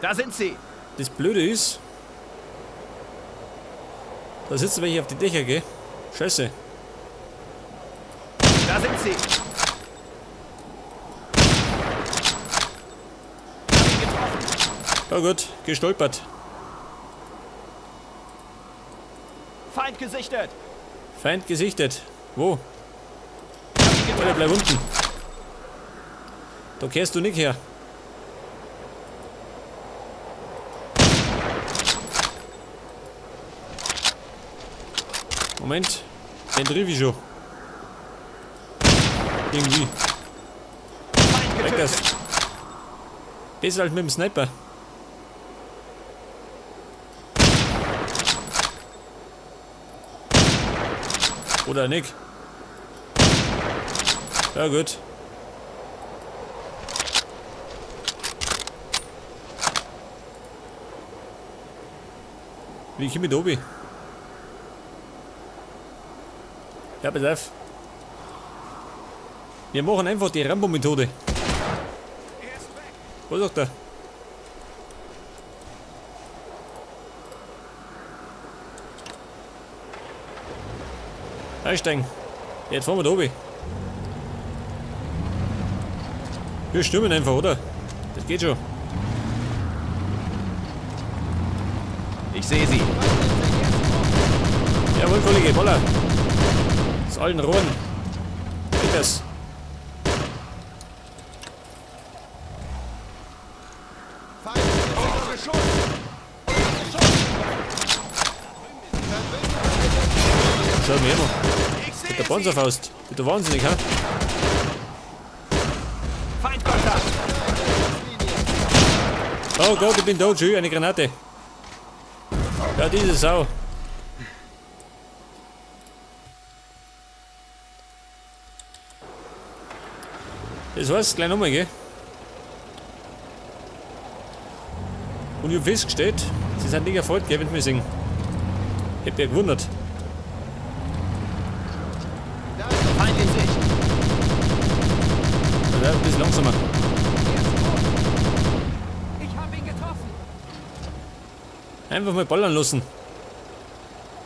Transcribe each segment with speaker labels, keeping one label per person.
Speaker 1: Da sind sie.
Speaker 2: Das Blöde ist, da sitzen welche auf die Dächer, gell? Scheiße.
Speaker 1: Da sind sie.
Speaker 2: Oh gut, gestolpert.
Speaker 1: Feind gesichtet.
Speaker 2: Feind gesichtet. Wo? Alter, bleib unten. Da kehrst du nicht her. Moment, den triff ich schon. Irgendwie. Weg das. Besser als mit dem Sniper. Oder nicht? Ja gut. Wie komme ich da oben? Ja, pass auf. Wir machen einfach die Rambo-Methode. Was sagt er? Einsteigen. Jetzt fahren wir da oben. Wir stürmen einfach, oder? Das geht schon.
Speaker 1: Ich sehe sie.
Speaker 2: Jawohl, Kollege, Boller. Aus allen Rohren. Geht das? Schau mir immer. Mit der Panzerfaust. Bist du wahnsinnig, hä? Oh Gott, ich bin tot. Schön, eine Granate. Ja, diese Sau. Das war's, gleich nochmal, gell? Und ich hab festgestellt, sie sind nicht erfreut, gell, wenn sie mich singen. Ich hab ja gewundert.
Speaker 1: Feind in Sicht.
Speaker 2: Also ein bisschen langsamer.
Speaker 3: Ich hab ihn getroffen.
Speaker 2: Einfach mal ballern lassen.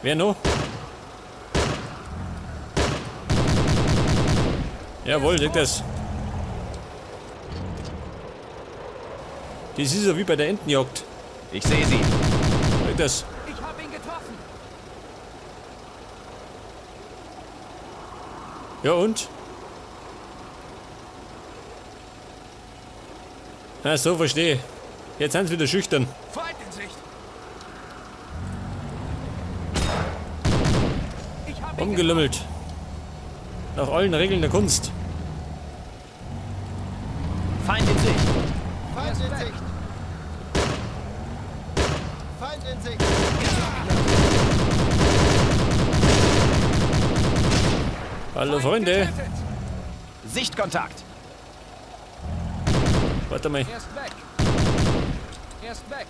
Speaker 2: Wer noch? Jawohl, seht das. Das ist ja wie bei der Entenjagd.
Speaker 1: Ich sehe sie.
Speaker 2: Seht das.
Speaker 3: Ich hab ihn getroffen.
Speaker 2: Ja und? Na, so verstehe. Jetzt sind sie wieder schüchtern.
Speaker 3: Feind in Sicht.
Speaker 2: Umgelümmelt. Nach allen Regeln der Kunst.
Speaker 1: Feind in Sicht.
Speaker 4: Feind in Sicht. Feind in Sicht.
Speaker 2: Hallo Freunde.
Speaker 1: Sichtkontakt.
Speaker 2: Warte mal.
Speaker 3: Er ist weg. Er ist weg.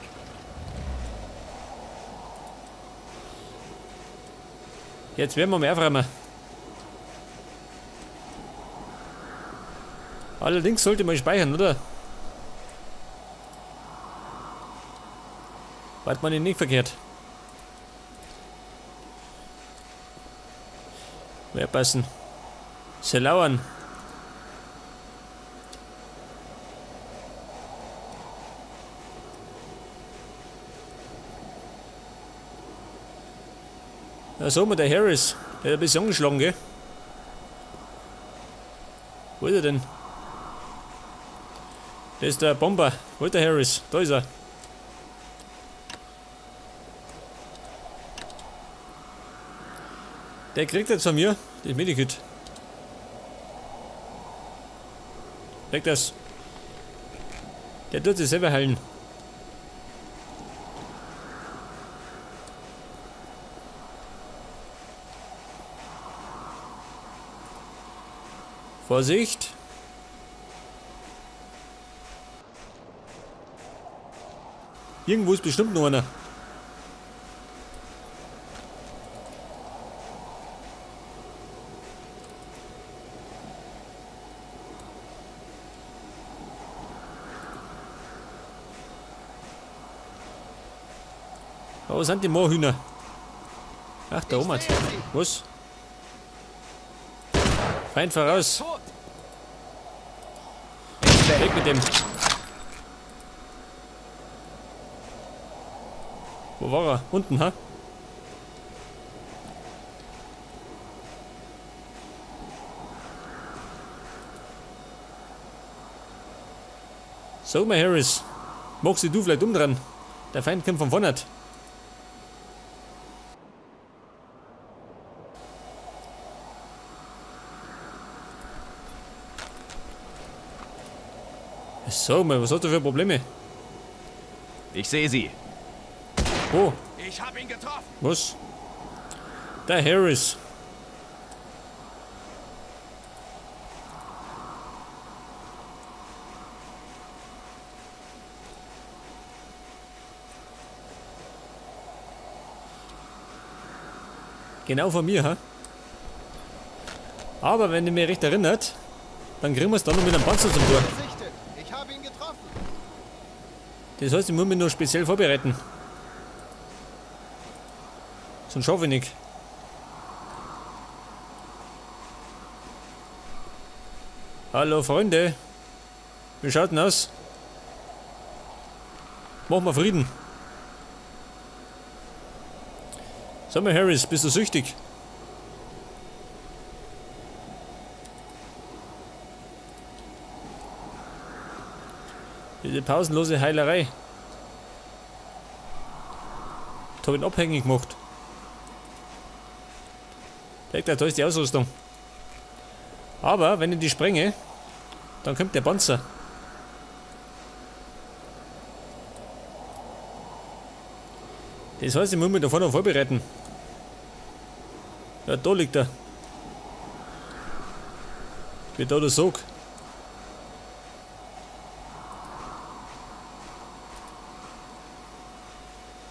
Speaker 2: Jetzt werden wir mehr aufräumen. Allerdings sollte man speichern, oder? Warte man nicht verkehrt. Wer passen? Sie lauern. Da so, der Harris. Der hat ein bisschen angeschlagen, gell? Wo ist er denn? Das ist der Bomber. Wo ist der Harris? Da ist er. Der kriegt jetzt von mir das Medikit. Weg das. Der tut sich selber heilen. Vorsicht! Irgendwo ist bestimmt noch einer. Wo sind die Moorhühner? Ach, da oben. Was? Feind voraus. Weg mit dem. Wo war er? Unten, ha? So, mein Harris. Magst du vielleicht umdrehen? Der Feind kommt von vorne. Sag mal, was hat er für Probleme?
Speaker 1: Ich sehe sie.
Speaker 2: Wo?
Speaker 3: Ich hab ihn getroffen.
Speaker 2: Was? Der Harris. Genau von mir, ha? Aber wenn ich mich recht erinnert, dann kriegen wir es dann noch mit einem Panzer zum Tor.
Speaker 4: Ich habe ihn getroffen.
Speaker 2: Das heißt, ich muss mich nur speziell vorbereiten. Sonst schaffe ich nicht. Hallo Freunde. Wie schaut denn aus? Machen wir Frieden. Sag mal, Harris, bist du süchtig? Diese pausenlose Heilerei. Ich habe ihn abhängig gemacht. Da ist die Ausrüstung. Aber wenn ich die sprenge, dann kommt der Panzer. Das heißt, ich muss mich davor noch vorbereiten. Ja, da liegt er. Wie da der Sog.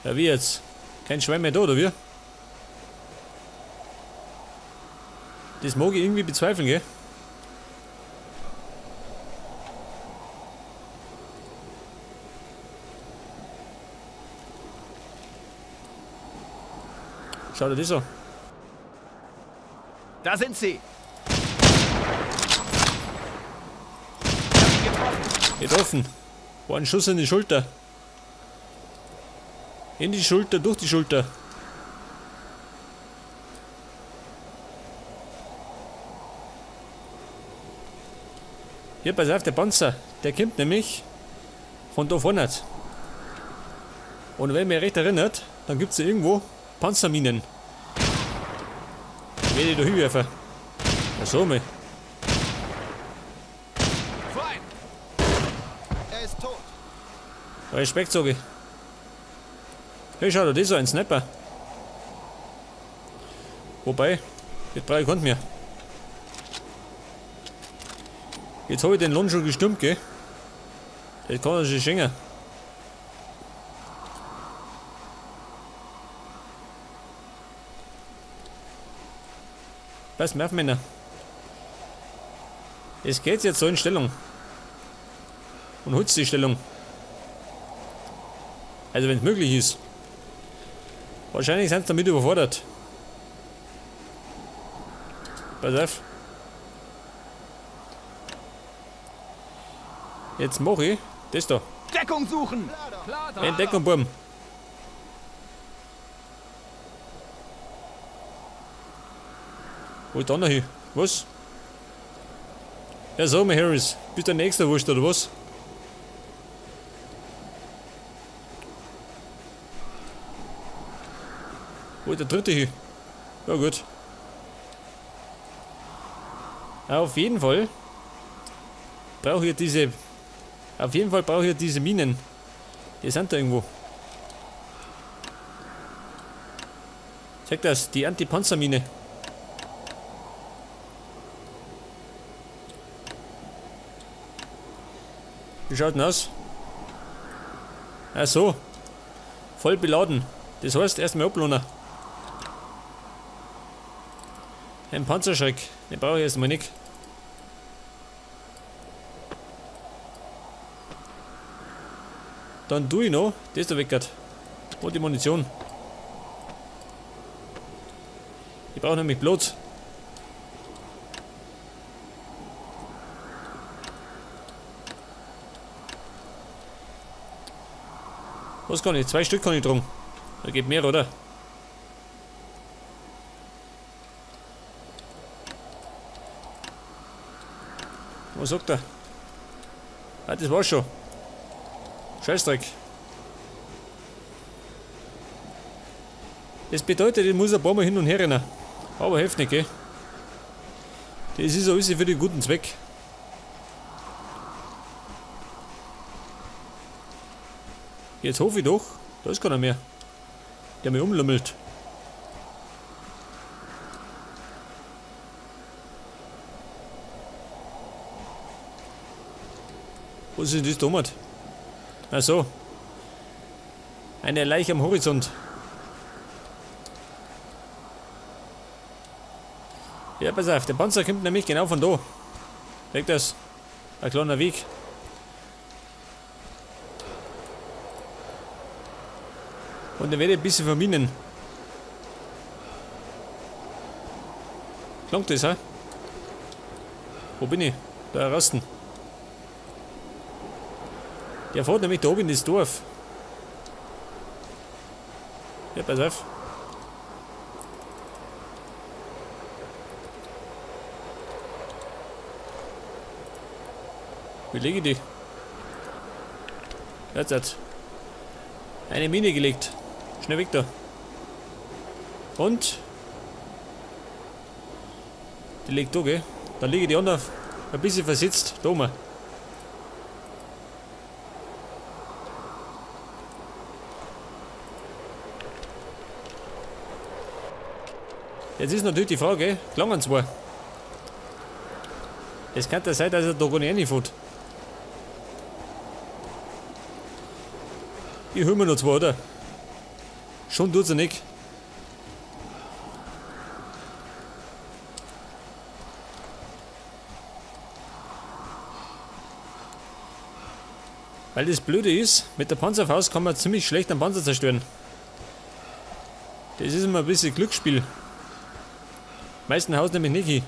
Speaker 2: Ja, wie jetzt? Kein Schwein mehr da, oder wie? Das mag ich irgendwie bezweifeln, gell? Schau dir das an.
Speaker 1: Da sind sie!
Speaker 2: Getroffen. War ein Schuss in die Schulter. In die Schulter, durch die Schulter. Hier, pass auf, der Panzer, der kommt nämlich von da vorne. Und wenn ich mich recht erinnert, dann gibt es ja irgendwo Panzerminen. Die werde ich da hinwerfen. Ja, so mal.
Speaker 4: Er ist tot.
Speaker 2: Respekt, sage ich. Hey, schau, das ist ein Sniper. Wobei, jetzt brauche ich keinen mehr. Jetzt habe ich den Lohn schon gestürmt, gell? Das kann er sich schenken. Pass mal auf, Männer. Es geht jetzt so in Stellung. Und holst die Stellung. Also wenn es möglich ist. Wahrscheinlich sind sie damit überfordert. Pass auf. Jetzt mache ich das da.
Speaker 1: Deckung suchen!
Speaker 2: Entdeckung, Buben. Wo ist der andere hin? Was? Ja, so, mein Harris. Bist du der nächste Wurst oder was? Wo ist der dritte hin? Ja, gut. Auf jeden Fall brauche ich diese. Auf jeden Fall brauche ich diese Minen. Die sind da irgendwo. Zeig das, die Antipanzermine. Wie schaut denn aus? Ach so. Voll beladen. Das heißt, erstmal ablohnen. Ein Panzerschreck. Den brauche ich erstmal nicht. Dann tue ich noch. Das da weg. Und die Munition. Ich brauche nämlich Blut. Was kann ich? 2 Stück kann ich drum. Da geht mehr, oder? Was sagt er? Ah, das war's schon. Scheißdreck. Das bedeutet, ich muss ein paar Mal hin und her rennen. Aber hilft nicht, gell? Das ist alles für den guten Zweck. Jetzt hoffe ich doch, da ist keiner mehr, der mich umlümmelt. Was ist denn das da? Ach so. Eine Leiche am Horizont. Ja, pass auf, der Panzer kommt nämlich genau von da. Weg das. Ein kleiner Weg. Und dann werde ich ein bisschen verminen. Klangt das, hä? Wo bin ich? Da rasten. Der fährt nämlich da oben in das Dorf. Ja, pass auf. Wie lege ich die? Jetzt hat eine Mine gelegt. Schnell weg da. Und? Die liegt da, gell? Dann lege ich die andere ein bisschen versetzt. Da oben. Jetzt ist natürlich die Frage, gelangen zwei. Es kann ja sein, dass er da gar nicht reinfährt. Ich hol mir noch zwei, oder? Schon tut's ja nicht. Weil das Blöde ist, mit der Panzerfaust kann man ziemlich schlecht einen Panzer zerstören. Das ist immer ein bisschen Glücksspiel. Meisten haust nämlich nicht hin.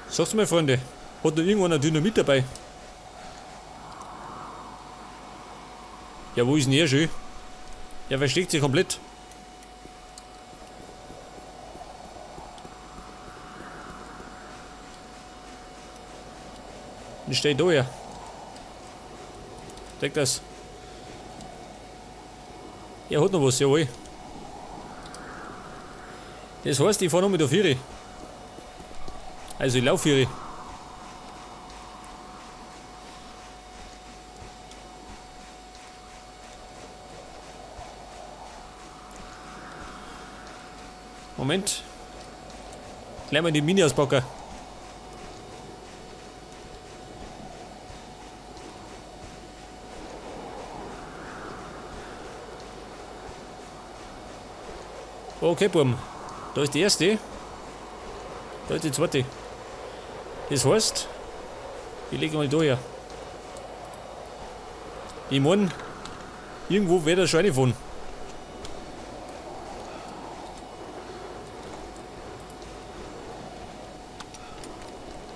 Speaker 2: Sag's mal, Freunde, hat da irgendwann ein Dynamit dabei? Ja, wo ist denn er schon? Er versteckt sich komplett. Und steht da ja. Deck das. Er hat noch was, jawohl. Das heißt, ich fahre noch mit der Viere. Also ich laufe Viere. Moment. Gleich mal die Mine auspacken. Okay, Buben. Da ist die erste. Da ist die zweite. Das heißt, ich lege mal da her. Ich mein, irgendwo wird er schon reinfahren.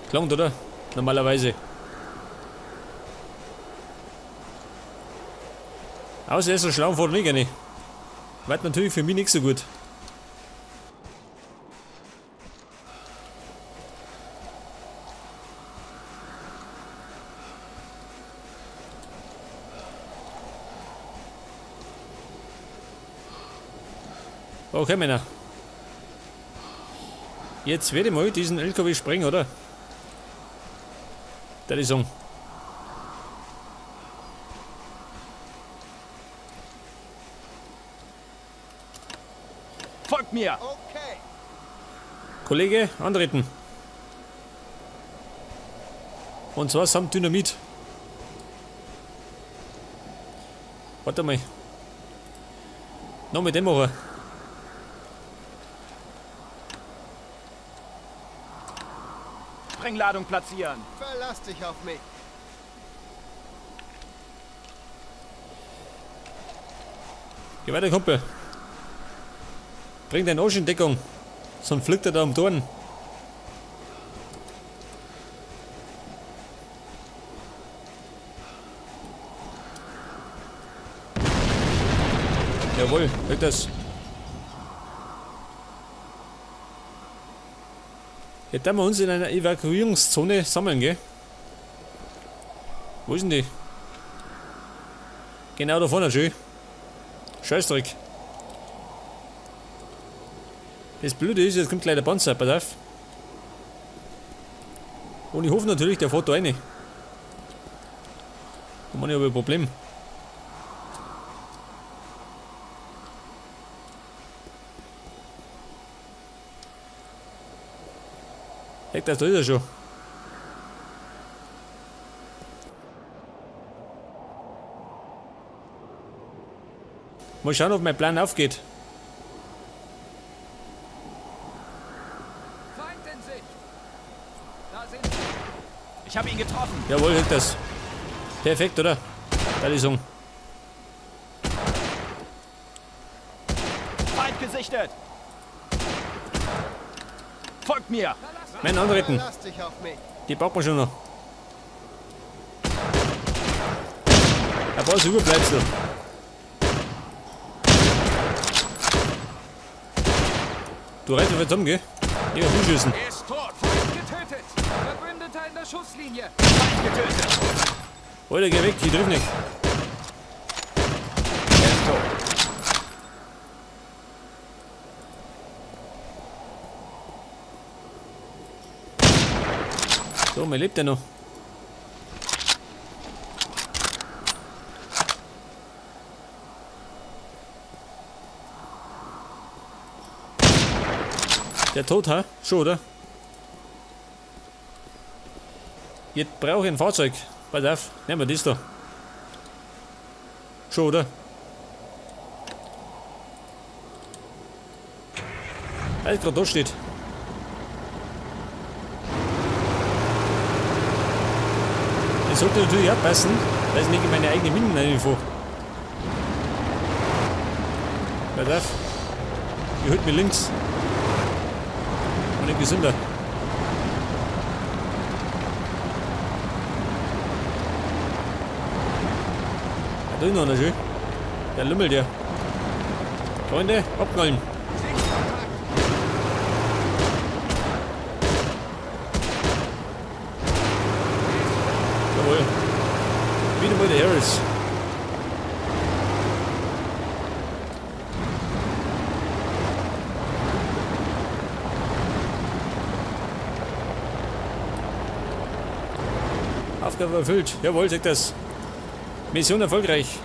Speaker 2: Klangt, oder? Normalerweise. Außer er ist so schlau und fährt nicht rein. Wird natürlich für mich nicht so gut. Okay, Männer. Jetzt werde ich mal diesen LKW sprengen, oder? Da die Song.
Speaker 1: Folgt mir!
Speaker 4: Okay.
Speaker 2: Kollege, antreten. Und zwar samt Dynamit. Warte mal. Noch mit dem machen.
Speaker 1: Sprengladung platzieren.
Speaker 4: Verlass dich auf mich.
Speaker 2: Geh weiter, Kumpel. Bring deinen Arsch in Deckung. Sonst fliegt er da um Dorn. Jawohl, weg das. Jetzt haben wir uns in einer Evakuierungszone sammeln, gell? Wo ist denn die? Genau da vorne, schön. Scheißdreck. Das Blöde ist, jetzt kommt gleich der Panzer, pass auf. Und ich hoffe natürlich, der fährt da rein. Da habe ich aber ein Problem. Hey, das da ist er schon. Mal schauen, ob mein Plan aufgeht.
Speaker 3: Feind in Sicht. Da sind sie.
Speaker 1: Ich habe ihn getroffen.
Speaker 2: Jawohl, hilft das. Perfekt, oder? Da ist er.
Speaker 1: Feind gesichtet. Folgt mir.
Speaker 2: Mein Anretten. Die braucht man schon noch. Ein paar Überbleibsel. Du reitest jetzt um, gell? Ich hab zuschießen.
Speaker 3: Er ist tot. Feind getötet. Verbündeter in der Schusslinie.
Speaker 1: Feind getötet.
Speaker 2: Alter, geh weg, ich triff nicht.
Speaker 1: Er ist tot.
Speaker 2: So, man lebt ja noch. Der tot, ha? Schon, oder? Jetzt brauche ich ein Fahrzeug. Pass auf, nehmen wir das da. Schon, oder? Weil es gerade da steht. Das sollte natürlich auch passen, weil ich nicht in meine eigenen Minen reinfahre. Pass auf. Ich holt mich links. Und nicht gesünder. Da ist noch einer schön. Der lümmelt ja. Freunde, abknallen. Jawohl. Wieder mal der Harris. Aufgabe erfüllt. Jawohl, sagt das. Mission erfolgreich.